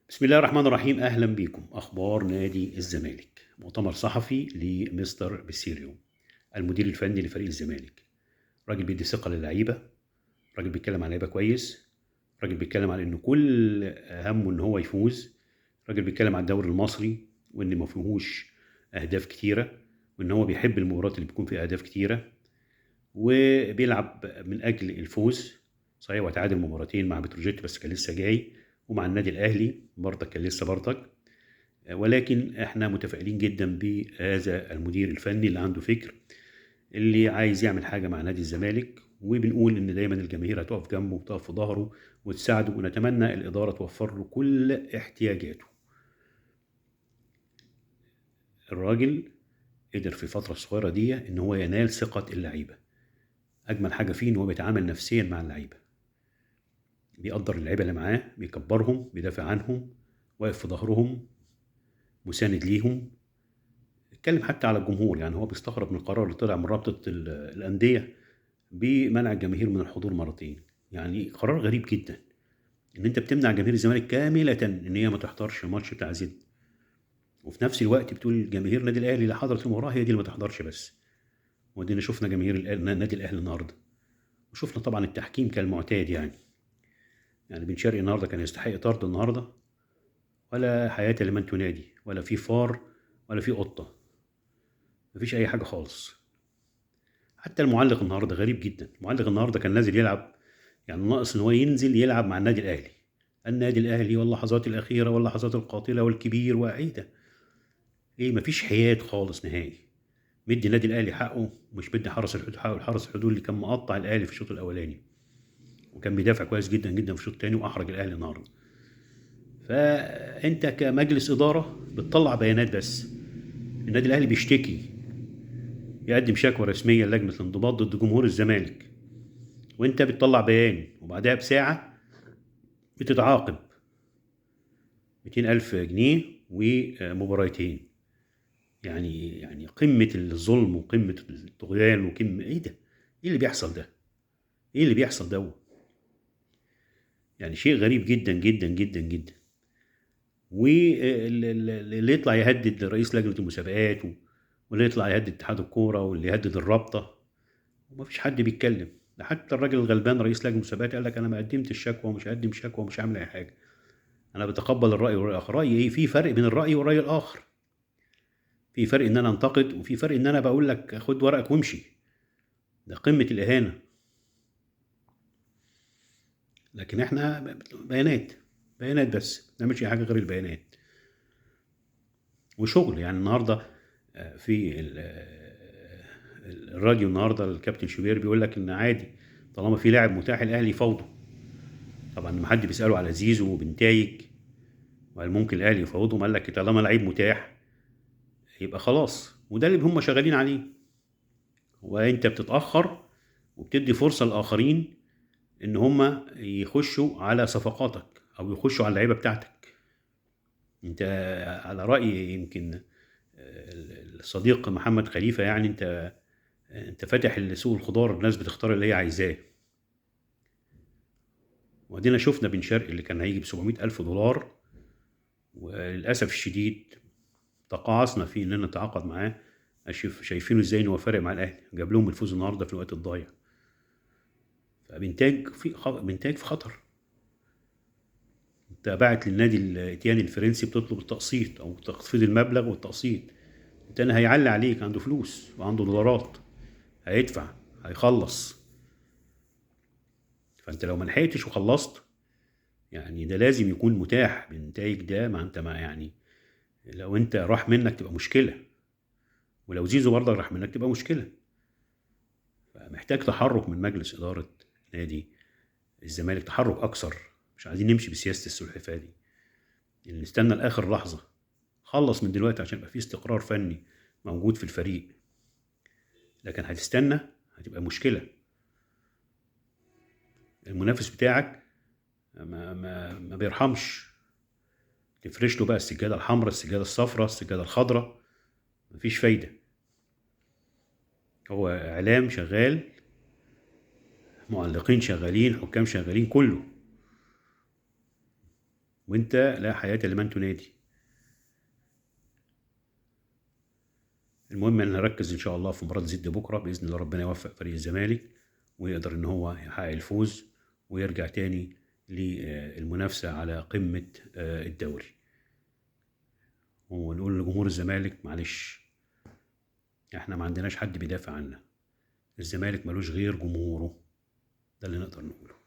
بسم الله الرحمن الرحيم. اهلا بيكم. اخبار نادي الزمالك. مؤتمر صحفي لمستر بيسيريو المدير الفني لفريق الزمالك. راجل بيدي ثقة للعيبة، راجل بيتكلم على اللعيبة كويس، راجل بيتكلم على انه كل همه ان هو يفوز، راجل بيتكلم على الدوري المصري وان ما فيهوش اهداف كتيرة، وان هو بيحب المباريات اللي بيكون فيها اهداف كتيرة، وبيلعب من اجل الفوز. صحيح هو تعادل مباراتين مع بتروجيت بس كان لسه جاي، ومع النادي الاهلي برضك كان لسه برضك، ولكن احنا متفائلين جدا بهذا المدير الفني اللي عنده فكر، اللي عايز يعمل حاجة مع نادي الزمالك، وبنقول ان دايما الجماهير هتقف جنبه وتقف في ظهره وتساعده، ونتمنى الادارة توفر له كل احتياجاته. الراجل قدر في الفترة الصغيرة دي ان هو ينال ثقة اللعيبة. اجمل حاجة فيه ان هو بيتعامل نفسيا مع اللعيبة، بيقدر اللعيبة اللي معاه، بيكبرهم، بيدافع عنهم، واقف في ظهرهم، مساند ليهم. اتكلم حتى على الجمهور، يعني هو بيستغرب من القرار اللي طلع من رابطه الاندية بمنع الجماهير من الحضور مرتين. يعني قرار غريب جدا ان انت بتمنع جماهير الزمالك كاملة ان هي ما تحضرش الماتش بتاع زد، وفي نفس الوقت بتقول جماهير النادي الاهلي اللي حضرت المباراة هي دي اللي ما تحضرش بس. ودينا شفنا جماهير النادي الاهلي النهارده، وشفنا طبعا التحكيم كالمعتاد. يعني بن شرقي النهارده كان يستحق طرد النهارده، ولا حياة لمن تنادي، ولا في فار ولا في قطة، مفيش اي حاجة خالص. حتى المعلق النهارده غريب جدا، المعلق النهارده كان نازل يلعب، يعني ناقص ان هو ينزل يلعب مع النادي الاهلي، النادي الاهلي واللحظات الاخيرة واللحظات القاتلة والكبير، وايه ده؟ ايه، مفيش حياد خالص نهائي. مدي النادي الاهلي حقه، مش مدي حرس الحدود حقه. الحرس الحدود اللي كان مقطع الاهلي في الشوط الاولاني، وكان بيدافع كويس جدا جدا في الشوط الثاني، واحرج الاهلي النهارده. فانت كمجلس ادارة بتطلع بيانات بس. النادي الاهلي بيشتكي، يقدم شكوى رسمية للجنة الانضباط ضد جمهور الزمالك، وانت بتطلع بيان وبعدها بساعة بتتعاقب 200,000 جنيه ومباراتين. يعني قمة الظلم وقمة الطغيان وقمة ايه ده؟ ايه اللي بيحصل ده؟ ايه اللي بيحصل ده؟ يعني شيء غريب جدا جدا جدا جدا. واللي يطلع يهدد رئيس لجنة المسابقات، واللي يطلع يهدد اتحاد الكورة، واللي يهدد الرابطة، ومفيش حد بيتكلم. ده حتى الراجل الغلبان رئيس لجنة المسابقات قال لك انا ما قدمتش شكوى ومش هقدم شكوى ومش هعمل اي حاجة، انا بتقبل الرأي والرأي الآخر. رأي ايه؟ في فرق بين الرأي والرأي الآخر. في فرق ان انا انتقد، وفي فرق ان انا بقول لك خد ورقك وامشي. ده قمة الإهانة. لكن احنا بيانات بيانات بس، ما نعملش اي حاجة غير البيانات وشغل. يعني النهارده في الراديو النهارده الكابتن شوبير بيقول لك ان عادي طالما في لاعب متاح الاهلي يفاوضه. طبعا لما حد بيساله على زيزو وبنتايج وهل ممكن الاهلي يفاوضهم، قال لك طالما لعيب متاح يبقى خلاص، وده اللي هم شغالين عليه. وانت بتتاخر وبتدي فرصة للاخرين ان هم يخشوا على صفقاتك او يخشوا على اللعيبة بتاعتك. انت على راي يمكن الصديق محمد خليفة، يعني انت فاتح سوق الخضار، الناس بتختار اللي هي عايزاه. وادينا شفنا بن شرقي اللي كان هيجي ب 700,000 دولار، وللاسف الشديد تقاعسنا فيه اننا نتعاقد معاه. شايفينه ازاي ان هو فارق مع الاهلي، جاب لهم الفوز النهارده في الوقت الضايع. فبنتاج في بنتاج في خطر. انت باعت للنادي الاتياني الفرنسي بتطلب التقسيط او تخفيض المبلغ والتقسيط، التاني هيعلي عليك، عنده فلوس وعنده دولارات، هيدفع هيخلص. فانت لو ما لحقتش وخلصت، يعني ده لازم يكون متاح بنتايج ده. ما انت ما يعني لو انت راح منك تبقى مشكلة، ولو زيزو برضه راح منك تبقى مشكلة. فمحتاج تحرك من مجلس ادارة نادي الزمالك، تحرك اكثر. مش عايزين نمشي بسياسة السلحفاة دي اللي نستنى لاخر لحظة. خلص من دلوقتي عشان يبقى في استقرار فني موجود في الفريق، لكن هتستنى هتبقى مشكلة. المنافس بتاعك ما ما ما بيرحمش، تفرش له بقى السجادة الحمراء، السجادة الصفراء، السجادة الخضراء، مفيش فايده. هو اعلام شغال، معلقين شغالين، حكام شغالين، كله. وانت لا حياة لمن تنادي. المهم ان نركز ان شاء الله في مباراة زد بكره باذن الله، ربنا يوفق فريق الزمالك ويقدر ان هو يحقق الفوز ويرجع تاني للمنافسة على قمة الدوري. ونقول لجمهور الزمالك معلش، احنا ما عندناش حد بيدافع عنا، الزمالك ملوش غير جمهوره، ده اللي نقدر نقوله.